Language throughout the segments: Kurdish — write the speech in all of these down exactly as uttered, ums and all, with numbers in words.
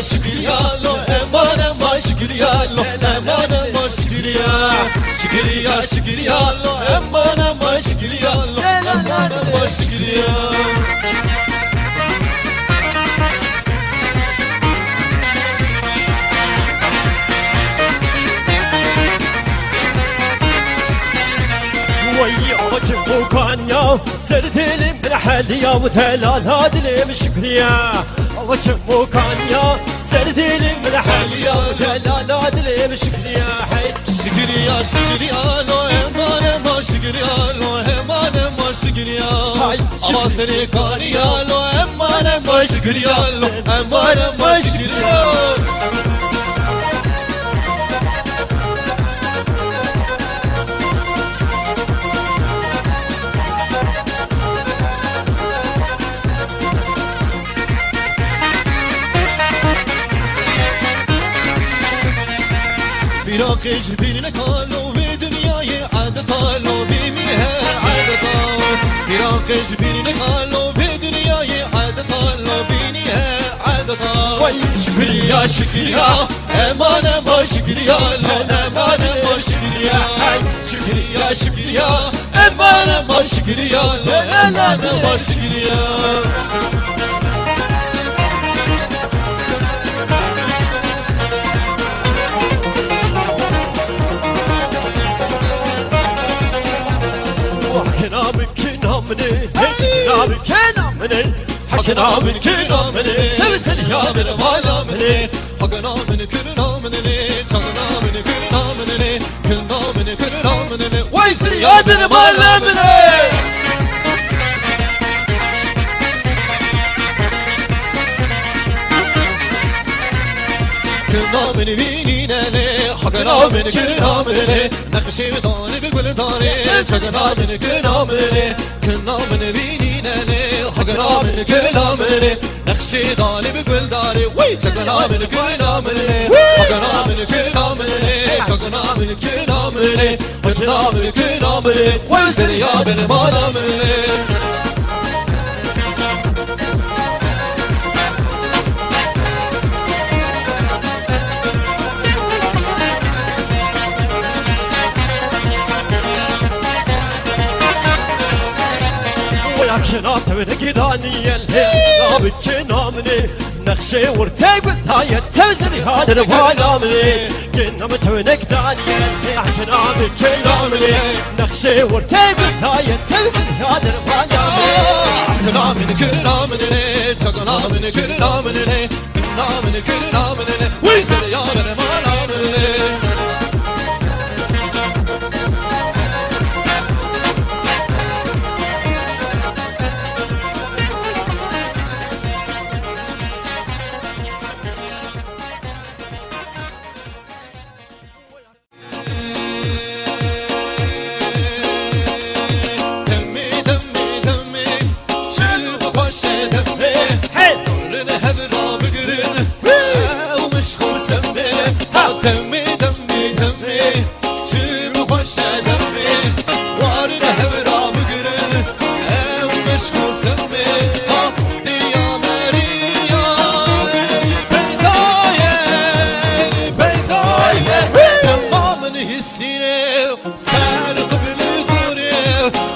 Şikiriya lo, eman eman şikiriya lo, eman eman şikiriya. Şikiriya, şikiriya lo, eman eman şikiriya lo, eman eman şikiriya. Wey, awa çi kokanya, ser dilim bir heliya, bu telala dilim şikiriya. Awa çi kokanya, ser dilim bir heliya, bu telala dilim şikiriya. Hey. Şikiriya, şikiriya lo, eman eman şikiriya lo, eman eman şikiriya. Hay. Awa serê kariya lo, eman eman şikiriya lo, eman eman şikiriya. Firaqê ji bîr neka lo, vê dinyayê edeta lo, bînî he edeta. Firaqê ji bîr neka lo, vê dinyayê edeta lo, bînî he edeta. Wey şikiriya, şikiriya, eman eman şikiriya lo, eman eman şikiriya. Şikiriya, şikiriya, eman eman şikiriya lo, eman eman şikiriya. Wah, kena min, kena min e, hey, kena min, kena min e. Hakena min, kena min e, sev ser ya min, mala min e. Hakena min, kena min e, çakna min, kena min e. Kena min, kena min e, wey ser ya din, mala min e. Kena min bînîne ne, hakena min, kena min e. Nexşê danî bi guldarê, çakna min, kena min e. Kena min bînîne ne, hakena min, kena min e. Nexşê danî bi guldarê, wey çakna min, kena min e. Hakena min, kena min e, çakna min, kena min e. Hakena min, kena min e, wey ser ya min, mala min e. Waya kena tevnek daniyel, he, nabit kena min e. Nexşê wurtê gul daye, tev zirî hadir bala min e. Kena min tevnek daniyel, he, kena min, kena min e. Nexşê wurtê gul daye, tev zirî hadir bala min e. Kena min, kena min e, çakna min, kena min e. Namını kır, namını ne? Wey ser ya bere ma namını ne? Demê, demê, demê, çi bi xweş e demê. Hey! Rin hev ra bigirin, ew mişq û semê. Ha! Demê, demê, demê, çi bi xweş e demê. Warin hev ra bigirin, ew mişq û semê. Ha! Diya meriya, peyda ye, peyda ye. Dema min hîsîne, ser qibli dûrê,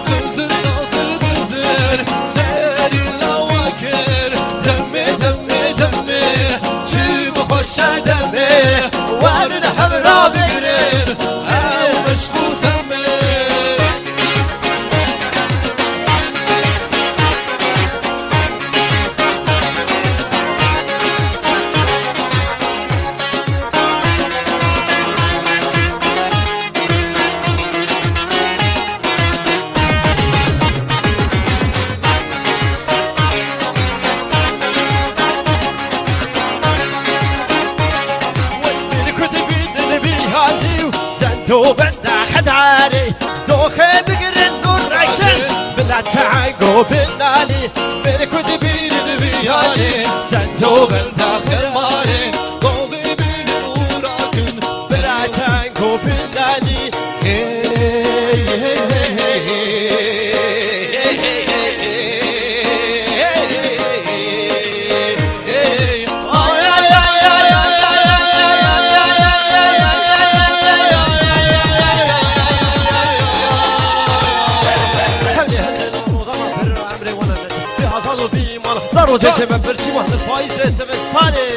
dizir, dizir, dizir, serî lawa kir. Demê, demê, demê, çi bi xweş e demê, warin hev ra bigirin, ew mişq û semê. Zendo benda xedarê, doxê bigirin û rekin, bila çengo binalî, bêrê ku dibînin vî halê, zendo benda xedarê, doxê bînin û rakin, bila çengo binalî. Hey, hey, hey, hey, hey. Hey, ay, ay, ay. Zaro cejê me birçî wahdi payîzê zivistanê.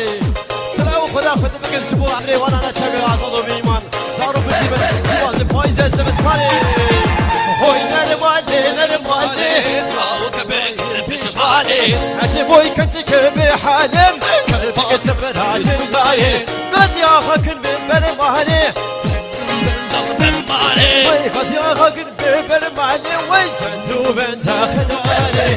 Silav û xweda xwe dibigir ji bo emrê wana neçewê azad û bîman. Zaro birçî me birçî wahdi payîzê zivistanê. Hoy nere malê, nere malê. Pişmanê. Ecê boy keçike bê halim. Keçike sifir hacin dayê. Gazî axa kin bin ber malê. Bin malê. Vay gazî axa kin bin ber malê. Vay zendû ben taxedare.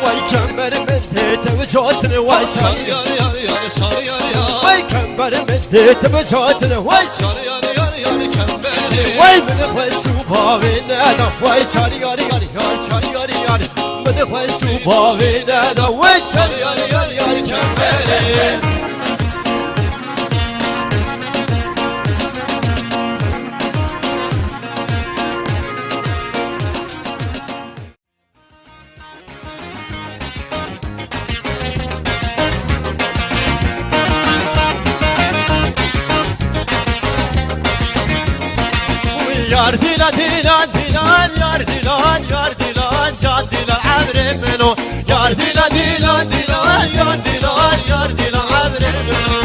Vay kember min tê te bicatin, vay çar yar yar yar, çar yar yar. Vay kember min tê te bicatin, vay çar yar yar yar, kemberê. Vay min xwest û bavê neda, vay çar yar yar yar, çar yar yar. Min xwest û bavê neda, vay çar yar yar yar, kemberê. Yar dîlan, dîlan, dîlan, yar dîlan, yar dîlan, can dîlan, emrê min o. Yar dîlan, dîlan, dîlan, yar dîlan, yar dîlan, emrê min o.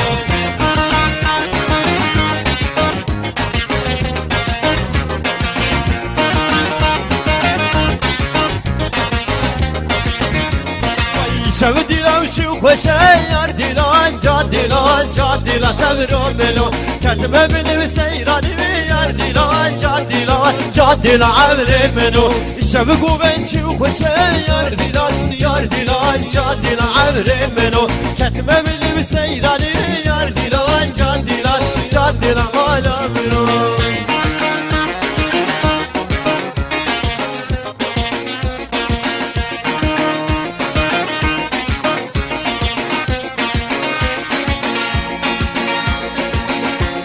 Şev dîlan şev xweş e, yar dîlan, can dîlan, can dîlan, tevro melo. Ketime min û seyranî wî, yar dîlan, can dîlan, can dîlan, emrê min o. Şev guven şev xweş e, yar dîlan, yar dîlan, can dîlan, emrê min o. Ketime min û seyranî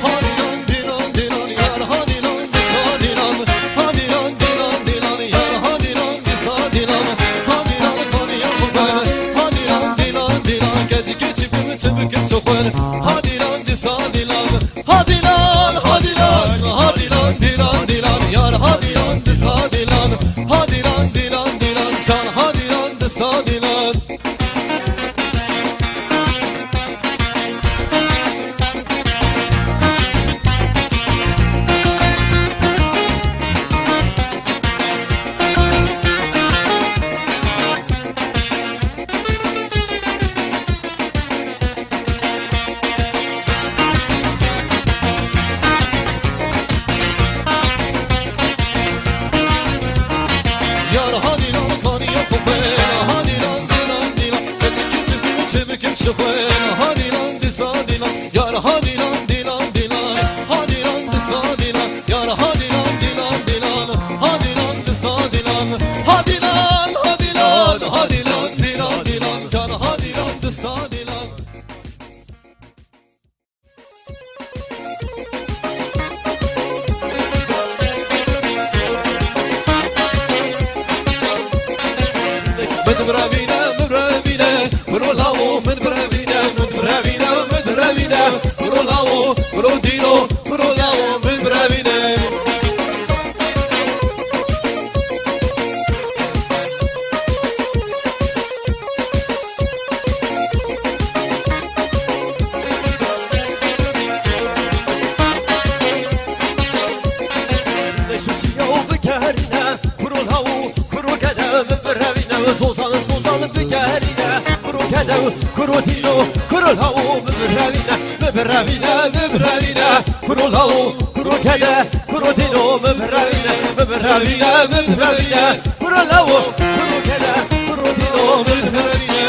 Hadi lan dilan dilan yar, hadi lan disa dilan. Hadi lan dilan dilan yar, hadi lan disa dilan. Hadi lan hadi ya kubar, hadi lan dilan dilan. Keçi keçi bim çi bikim suxur. Hadi lan disa dilan. Hadi lan, hadi lan, hadi lan dilan dilan yar, hadi lan disa dilan. Hadi lan dilan dilan can, hadi lan disa dilan. Yar hadi lan kaniya kupe, hadi lan dilan dilan. Keçi keçi bim çi bikim suxur. Hadi lan disa dilan. Yar hadi lan dilan dilan. Hadi lan disa dilan. Yar hadi lan dilan dilan. Hadi lan disa dilan. Hadi lan, hadi lan, hadi lan dilan dilan. Yar hadi lan disa dilan. Min birevîne, min birevîne, min ro lawo, min birevîne, min birevîne, min birevîne, min ro lawo, min ro dîno, min ro lawo, min birevîne. Leşuşiya û bikerîne, kuro law û kuro gede min birevîne, zozan zozan bikerîne, kuro gede û kuro dîno, kuro law û min birevîne, min birevîne, min birevîne, kuro law û kuro gede, kuro dîno, min birevîne, min birevîne, min birevîne. Kuro lawo, kuro gede, kuro dîno min birevîne.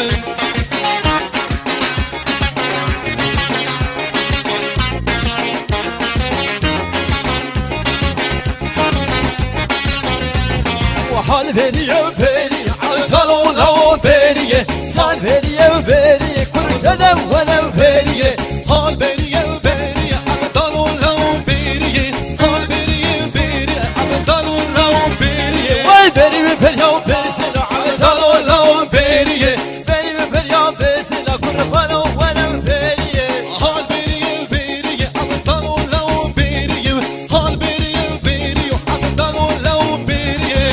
Hal bêriye bêrî, ew dalo lawo bêriye. Hal bêriye bêrî, kur gede wene bêriye. Hal bêriye bêrî, ew dalo lawo bêriye. Hal bêriye bêrî, ew dalo lawo bêriye. Way bêrî wî bêriya bêsîna, ew dalo lawo bêriye. Bêrî wî bêriya bêsîna, kur xwelo wene bêriye. Hal bêriye bêriye, ew dalo lawo bêriye. Hal bêriye bêriye, ew dalo lawo bêriye.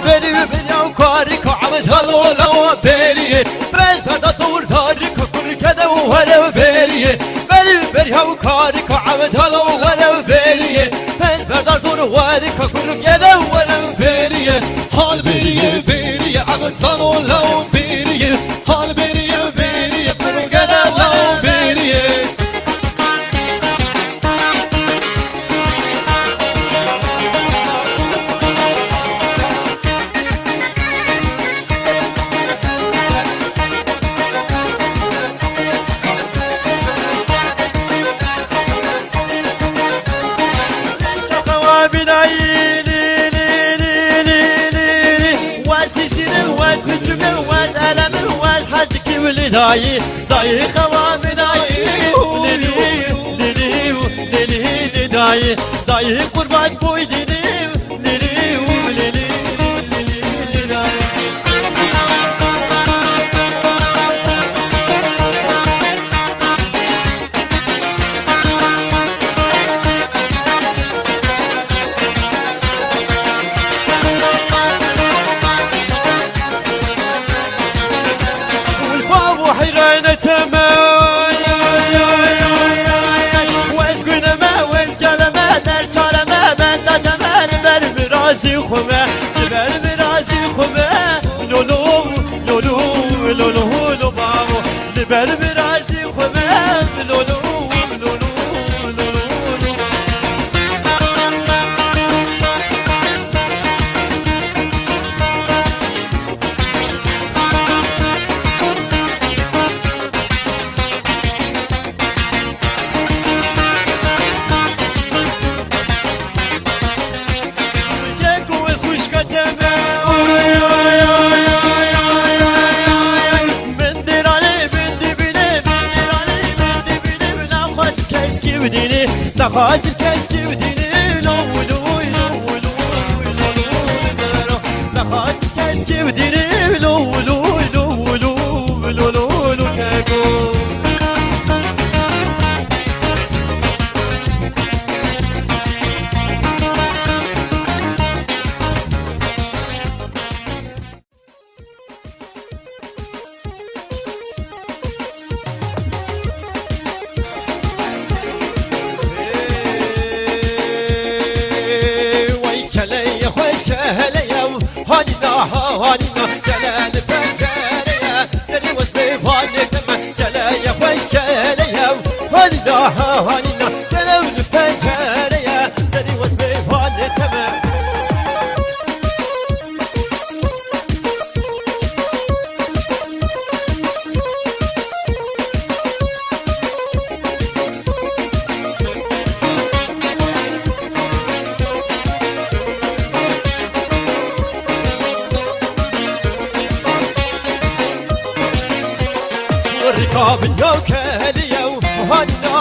Berî berî ew karîka ew dalo lawa berî. Pez berda dor darîka kur gede û were berî. Berî berî ew karîka ew dalo were berî. Pez berda dor warîka kur gede û were berî. Hal berî berî ew dalo lawa berî. Hal bêriye bêriye, pir gede law bêriye. Şaka wa binayî, lî, lî, lî, lî, lî, lî. Wez hîsînim, wez biçûkim, wez elemim, wez hecikî û lî dayî. Dayî xewa min dayî, lîlî, lîlî, lîlî, lî dayî. Dayî qurban boy dîlî, lîlî, lîlî, lîlî, lî dayî. Ulfa û heyranete me. Wez gune me, wez gele me, derçare me, benda te me, li ber mirazî xwe me, li ber mirazî xwe me. Lolo, lolo, lolo, lo bavo. Ber birazî xwe me, lolo, lolo, lolo. Keko ez xwişka te me. Oy, oy, oy. Bindiranê, bindibînê, bindiranê, bindibînê, naxwaz keskî bidînê, naxwaz keskî bidînê, lo, lo, lo, lo, lo, lo, lo, lo, naxwaz keskî bidînê, lo, lo, lo, lo, lo, lo, lo, keko. Wey keleyê xweş keleyê, hanîna, hanîna, gele li pencereye, serî wez bê vanê te me, keleyê xweş keleyê, hanîna, hanîna, gele li pencereye, serî wez bê vanê te me. Rika bin ya keliye, hanîna,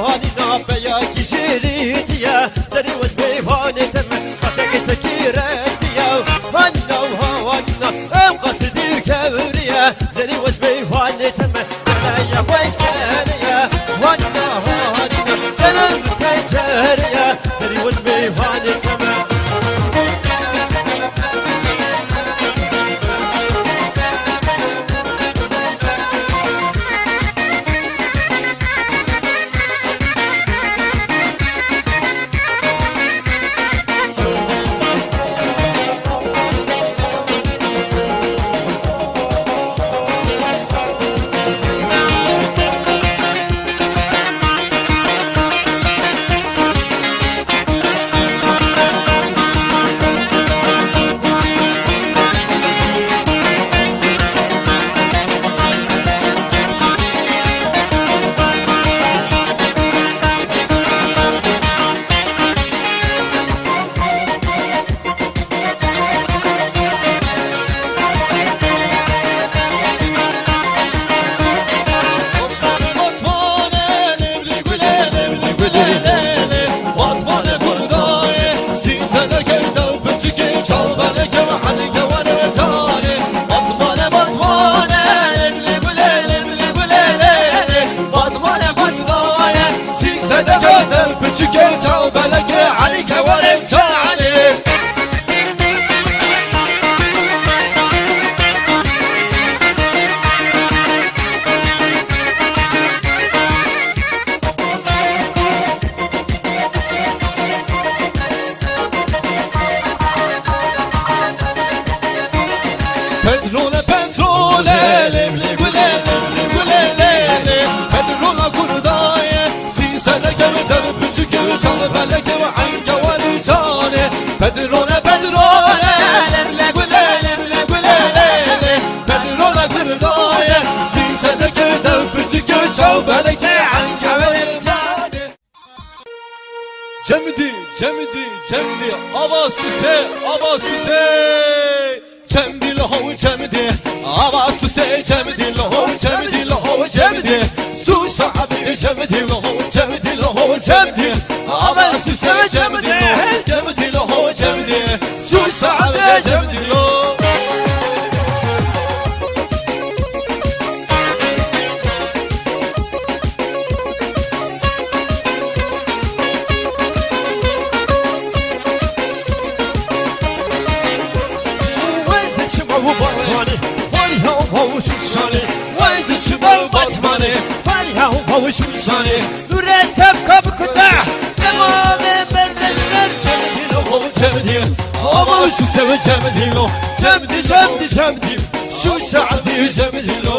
hanîna, peya kişirîtiye, serî wez bê vanê te me. Qaseke çekî reştiye, hanîna û hawanîna, ew qasidî û kewriye, zerî wez bê vanê te me, geleye xweş geleye, hanîna hawanîna, gele li pencereye, zerî wez bê vanê te me. Petrole, petrole, lê, lê, gule, lê, lê, gule, lê, lê. Petrola Kurda ye, sî sede kewir dev piçike, çal beleke ve engewarî çane. Petrole, petrole, lê, lê, gule, lê, lê, gule, lê, lê. Petrola Kurda ye, sî sede kewir dev piçike, çal beleke engewarî çane. Cemidî, Cemidî, Cemidî, ava Suse, ava Suse. Cemidî lo ho Cemidî, ava Suse Cemidî lo ho Cemidî lo ho Cemidî. Su şabi Cemidî lo ho Cemidî lo ho Cemidî. Ava Suse Cemidî lo, Cemidî lo ho Cemidî. Su şabi Cemidî lo. Wez çima û batmanê, vay ha ha û şuşanê. Wez çima û batmanê, vay ha ha û şuşanê. Nûre tepka bikuta, cemame berde ser. Cemdîlo ho cemdîl, hava û şuşe ve cemdîlo. Cemdî, cemdî, cemdî, şuşe adî cemdîlo.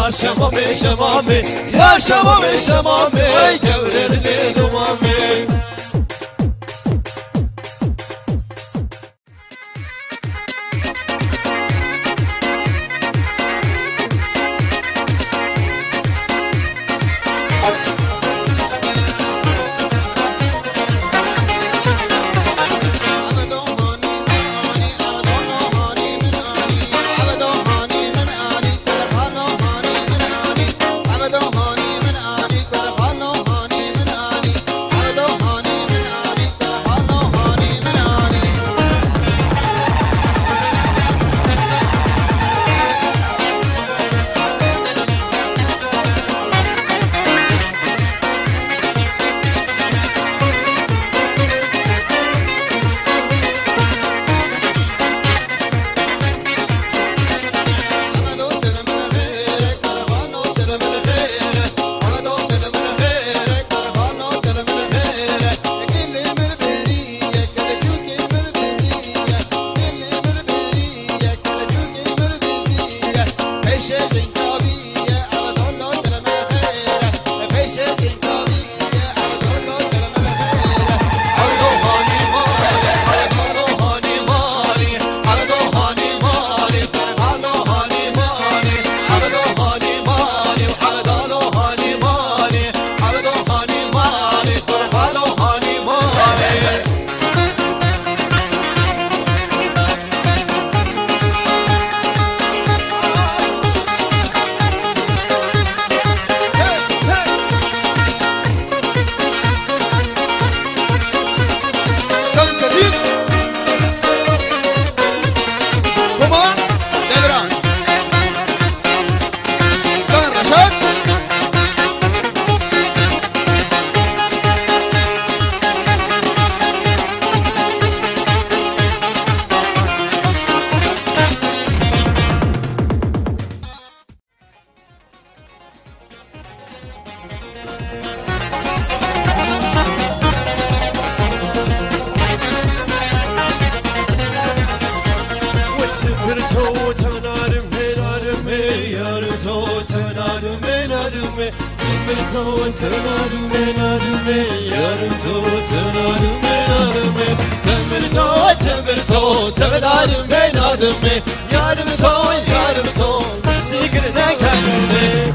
Ya şemamê, şemamê, ya şemamê, şemamê, ey gewrê dilê dumamê. Salim Çetin. Kuma Devran. Can Reşat. Yarım ton, yarım ton, sigir ne kendine.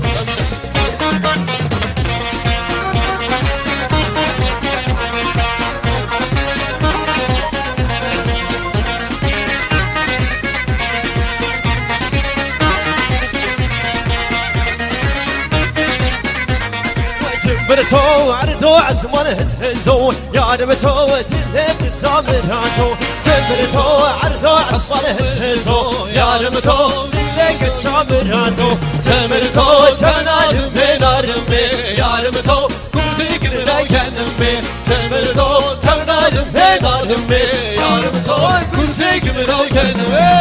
Mir to erdo ezman hiz hizo, yarim to dilek zamirazo. Mir to erdo ezman hiz hizo, yarim to dilek zamirazo. Mir to tevnarim me narim me, yarim to kuzê gimra kenim me. Mir to tevnarim me narim me, yarim to kuzê gimra kenim me.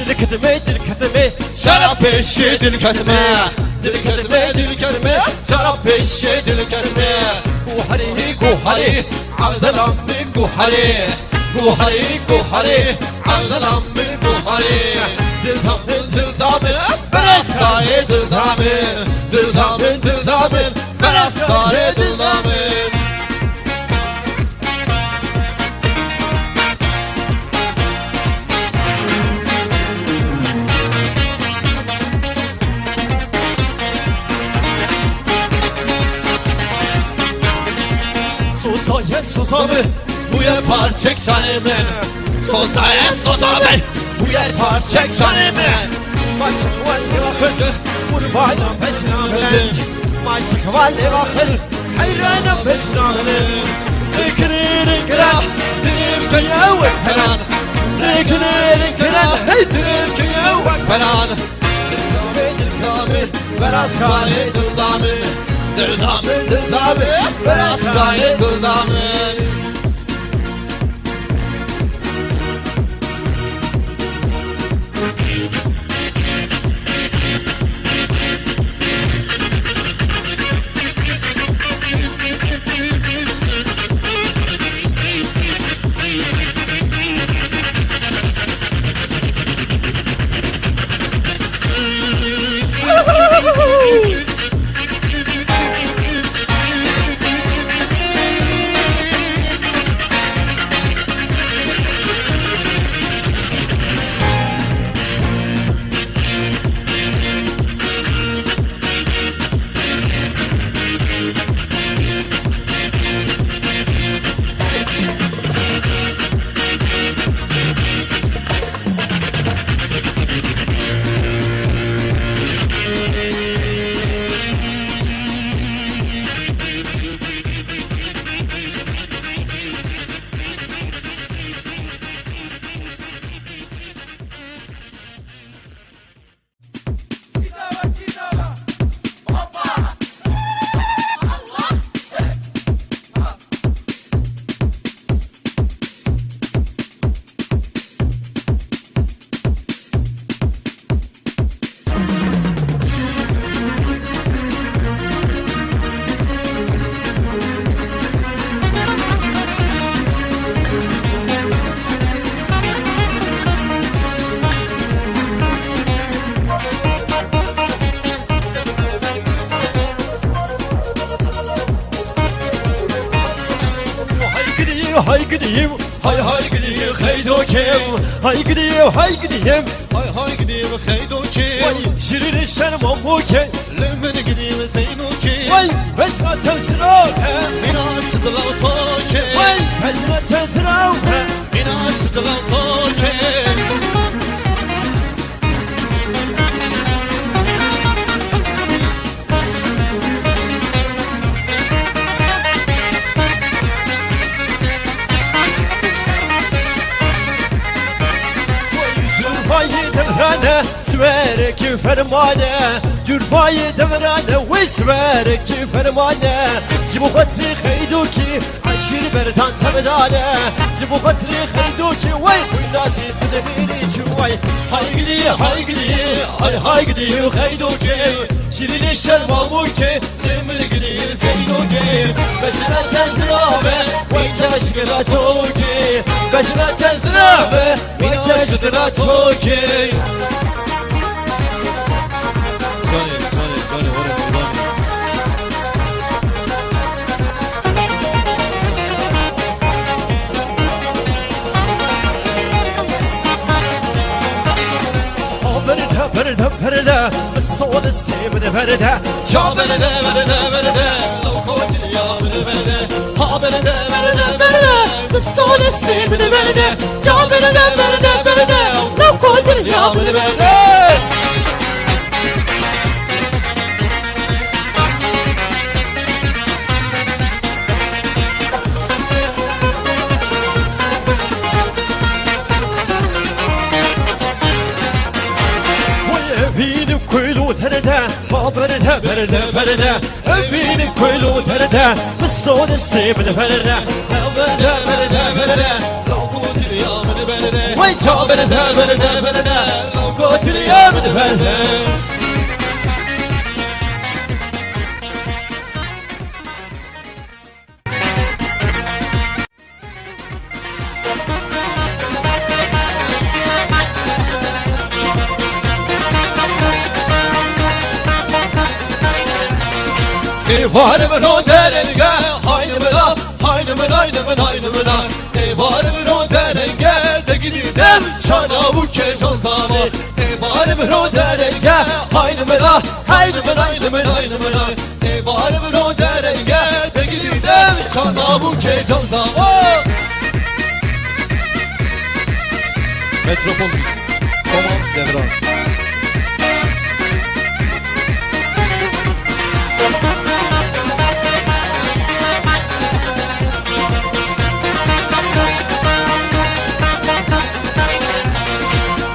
Dilketme, dilketme, şerab peşê dilketme. Dilketme, dilketme, şerab peşê dilketme. Guharî, guharî, Evzelam min guharî. Guharî, guharî, Evzelam min guharî. Dilzam min, dilzam min, beraskayê dilzam min. Dilzam min, dilzam min, beraskayê dilzam min. Sosa ye sosa min, bûye parçek canê min. Sosa ye sosa min, bûye parçek canê min. Maçik wal lê vaxir, qurbana peşna min. Maçik wal lê vaxir, heyranim peşna min. Dikirin kira, dikim kira wek peran. Dikirin kira, hey dikim kira wek peran. Dilda min, dilda min, beraskayê dilda min. Dilda min, dilda min, beraskayê dilda min. Hay gidiyim, hay gidiyim, hay hay gidiyim, xeydokim. Hay gidiyim, hay gidiyim. Hay hay gidiyim, xeydokim. Vay, şirîn şermam boke. Li min gidiyim, zeynokim. Vay, vejna te siraw he. Mîna şidlaw toke. Vay, vejna te siraw he. Mîna şidlaw toke. Zurbayê devrane, siwerekî fermane. Zurbayê devrane, wê siwerekî fermane. Ji bo xetirê xeydokî, eşîr berdan çemdane. Ji bo xetirê xeydokî, wey xwîna zî zidemîrî çûwa. Hay gidî, hay gidî, hay hay gidî xeydokê. Şîrînê şermamokê, lê min gidî zeynokê. Beşire tezrave, weyte şikira tokê. Beşire tezrave, weyte şikira tokê. Canê, canê, canê, were qurban. Ha berde, berde, berde, sol sê berde, berde. Ça berde, berde, berde, lo kotiliya berde, berde. Ha berde, berde, berde, sol sê berde, berde. Ça berde, berde, berde, lo kotiliya berde, berde. Vîn kuylu derde, ha berde, berde, berde. Vîn kuylu derde, pistol sê berde, berde. Berde, berde, berde, berde. Lokotiriya berde, berde. Vay ça berde, berde, berde. Lokotiriya berde, berde. Êvarê min o derenge, hayni min a, hayni min, hayni min, hayni min a. Êvarê min o derenge, de gidî dem, şana bû kêcan zame. Êvarê min o derenge, hayni min a, hayni min, hayni min, hayni min a. Ê barê min o derenge, de gidî dem, şana bû kêcan zama. Metropol Müzik. Tamam, Devran.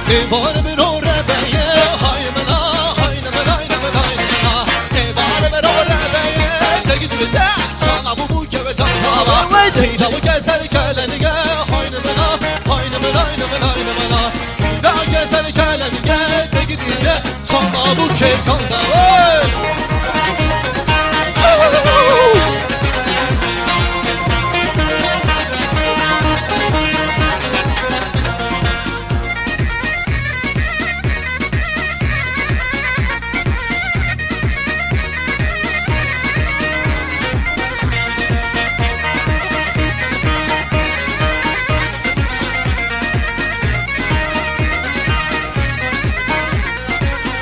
Ê barê min o rebeye, hay min a, hay min, hay min, hay min a. Ê barê min o rebeye, de gidî de, şana bû bû keve çaşava. Seyda bû keser kelenige, hay min a, hay min, hay min, hay min a. Seyda keser kelenige, de gidî de, şana bû kêcan zame.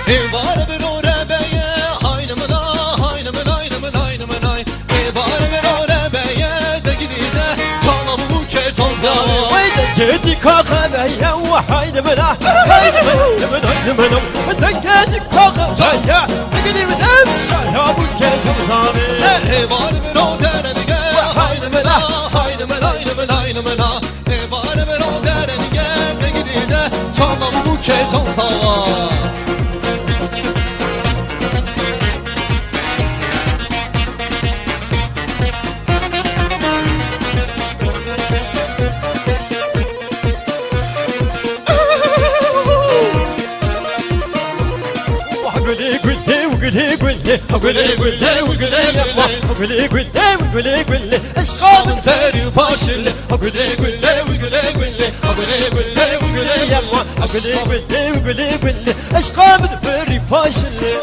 Ê barê min o rebeye, hayni min a, hayni min, hayni min, hayni min ay. Ê barê min o rebeye, de gidî de, çala bû bû kêcan zame. Wey de gidî kaxa beye, we hayni min a, hayni min, hayni min, hayni min. De gidî kaxa beye, de gidî dem, şana bû kêcan zame. Ê barê min o derenge, hayni min a, hayni min, hayni min, hayni min a. Ê barê min o derenge, de gidî de, çala bû bû kêcan zame. Wah gulê gulê, gulê gulê, ha gulê gulê, gulê gulê, wah gulê gulê, gulê gulê. Eşqa min terî paşilê, ha gulê gulê, gulê gulê, ha gulê gulê, gulê yema, ha gulê gulê, gulê gulê. Eşqa min berî paşilê.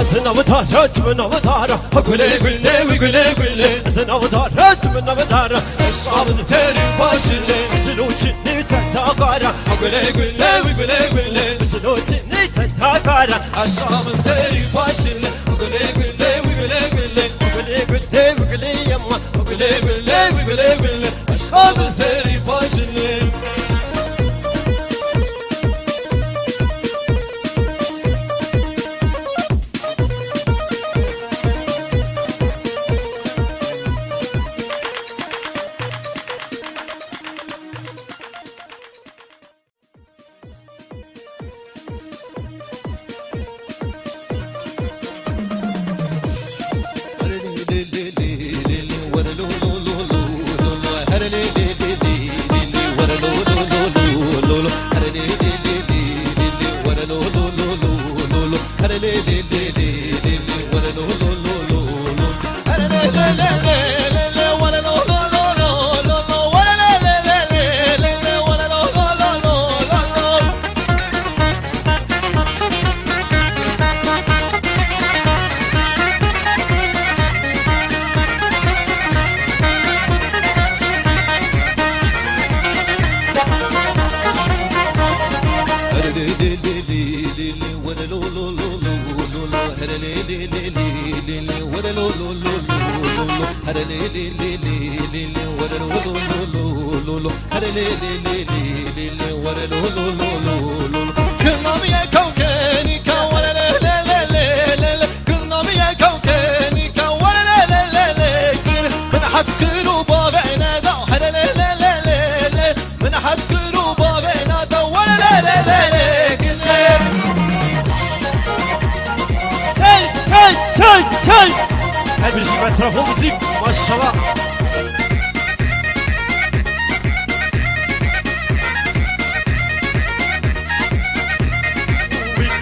Ez navdara, tu navdara, ha gulê gulê, wî gulê gulê. Ez navdara, tu navdara, eşqa min terî paşilê. Zilûçî nî te tagara, ha gulê gulê, wî gulê gulê. Zilûçî nî te tagara, eşqa min terî paşilê. Ha gulê gulê, wî gulê gulê. Ha gulê gulê, wî gulê yema. Ha gulê gulê, wî gulê gulê. Eşqa min terî paşilê. Tey, tey, tey, tey. Her bir şey etrafı müzik, maşallah.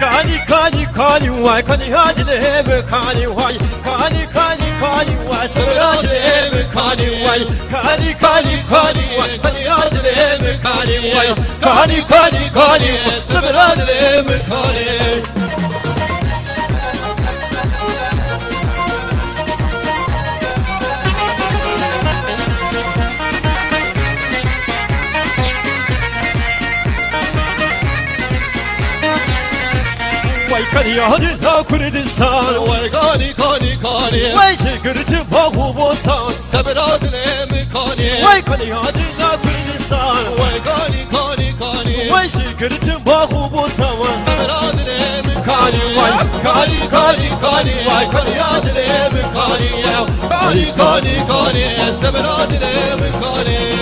Kanî, kanî, kanî, way, kanî, ya dilê min, kanî, way. Kanî, kanî, kanî, way, sebra dilê min, kanî, way. Kanî, kanî, kanî, way, kanî, ya dilê min, kanî, way. Kanî, kanî, kanî, sebra dilê min, kanî. Way kanî ya dila Kurdistan. Way kanî, kanî, kanî. Way ji girtin bax û bostan. Sebra dilê min kanî. Way kanî ya dila Kurdistan. Way kanî, kanî, kanî. Way ji girtin bax û bostan. Sebra dilê min kanî. Way kanî, kanî, kanî. Way kanî ya dilê min kanî. Kanî, kanî, kanî. Sebra dilê min kanî.